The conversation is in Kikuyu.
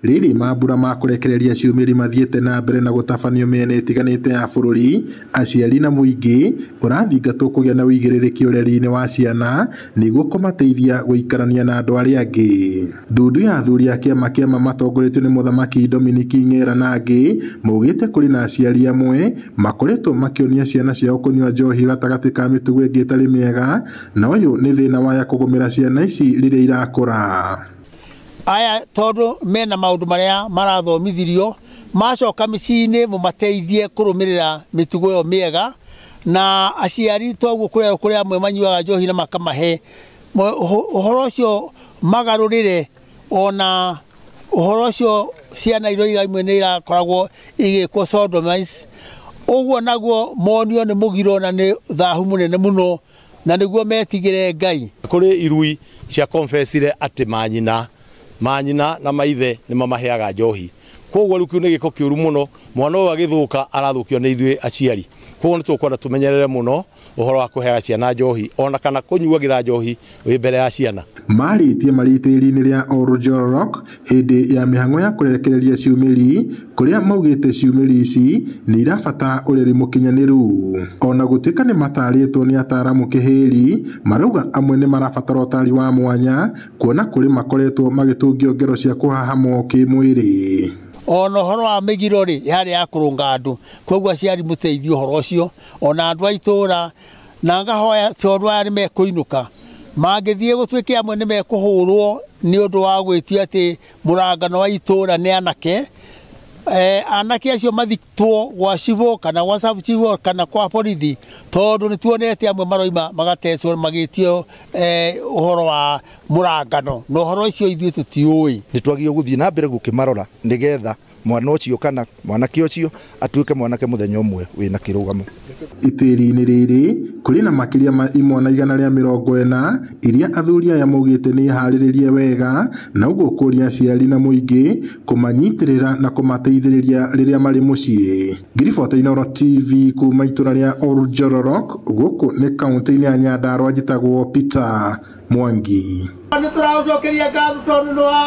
Rĩrĩ mambura ma kũrekereria ciumĩri mathiĩte na mbere na gũtabanio mĩena ĩtiganĩte ya bũrũri, aciari na mũingĩ ũrathingatwo kũgĩa na ũigĩrĩrĩki ũreri-inĩ wa ciana nĩguo kũmateithia gũikarania na andũ arĩa angĩ. Ndundu ya athuri a kĩama kĩa matongoretio nĩ Mũthamaki Dominic Ng'era na angĩ maugĩte kũrĩ na aciari amwe makoretwo makĩonia ciana ciao kũnyua njohi gatagatĩ ka mĩtugo ĩngĩ ĩtarĩ mĩega, na ũyũ nĩ thĩna waya kũgũmĩra ciana ici rĩrĩa irakũra. Aya tondu mena maundu maria marathomithirio macoka mĩciĩ-inĩ mũmateithie kũrũmĩrĩra mĩtugo ĩyo mĩega, na aciari toguo kũrĩa amwe manyuaga njohi na makamahe ũhoro ũcio magarũrĩre, ona ũhoro ũcio ciana iroiga imwe nĩ irakoragwo igĩkwo sodomize, ũguo naguo monio nĩ mũgiro na nĩ thahu mũnene mũno, na nĩguo metigĩre Ngai. Kũrĩ irui cia confessire atĩ manyina na maithe nĩ mamaheaga njohi, koguo rĩu kĩu nĩ gĩko kĩũru mũno. Mwana ũyũ agĩthũka arathũkio nĩ ithuĩ aciari, koguo nĩ tũkwenda tũmenyerere mũno ũhoro wa kũheaga ciana njohi ona kana kũnyuagĩra njohi wĩ mbere ya ciana. Marĩtie marĩ itĩri-inĩ rĩa Oljororok hĩndĩ ya mĩhang'o ya kũrekereria ciumĩri, kũrĩa maugĩte ciumĩri ici nĩ irabatara ũreri mũkinyanĩru. Ona gũtuĩka nĩ matarĩtwo nĩ ataramu kĩhĩri, marauga amwe nĩ marabatara ũtari wa mwanya kuona kũrĩ makoretwo magĩtũngio ngero cia kũhahamwo kĩmwĩrĩ. Ona ũhoro wa mĩgiro rĩ yarĩ ya kũrũnga andũ, koguo aciari mũteithie ũhoro ũcio, ona andũ a itũũra, na ngahoya tondũ aya nĩ mekũinũka mangĩthiĩ gũtuĩke amwe nĩ mekũhũrwo nĩ ũndũ wa gwĩtia atĩ mũrangano wa itũũra nĩ anake. Anake acio mathitwo gwa cibũ kana gwa sub cibũ kana kwa borithi, tondũ nĩ tuonete amwe maroima magatecwo magĩtio ũhoro wa mũrangano, na ũhoro ũcio ithuĩ tũtiũĩ. Nĩ twagĩrĩirwo gũthiĩ na mbere gũkĩmarora nĩgetha mwana ũcio kana mwanake ũcio atuĩke mwanake mũthenya ũmwe wĩna kĩrũgamo. Itĩri-inĩ rĩrĩ kũrĩ na makĩria ma imwana 140 iria athuri aya maugĩte nĩ harĩrĩrie wega, na ũguo kũria aciari na mũingĩ kũmanyitĩrĩra na kũmateithĩrĩria rĩrĩa marĩ mũciĩ. Ngiribota Inooro TV kuma itũra rĩa Oljororok gũkũ nĩ kaũntĩ-inĩ ya Nyandarua, njĩtagwo Peter Mwangi. Nĩ tũragũcokeria ngatho tondũ nĩ wa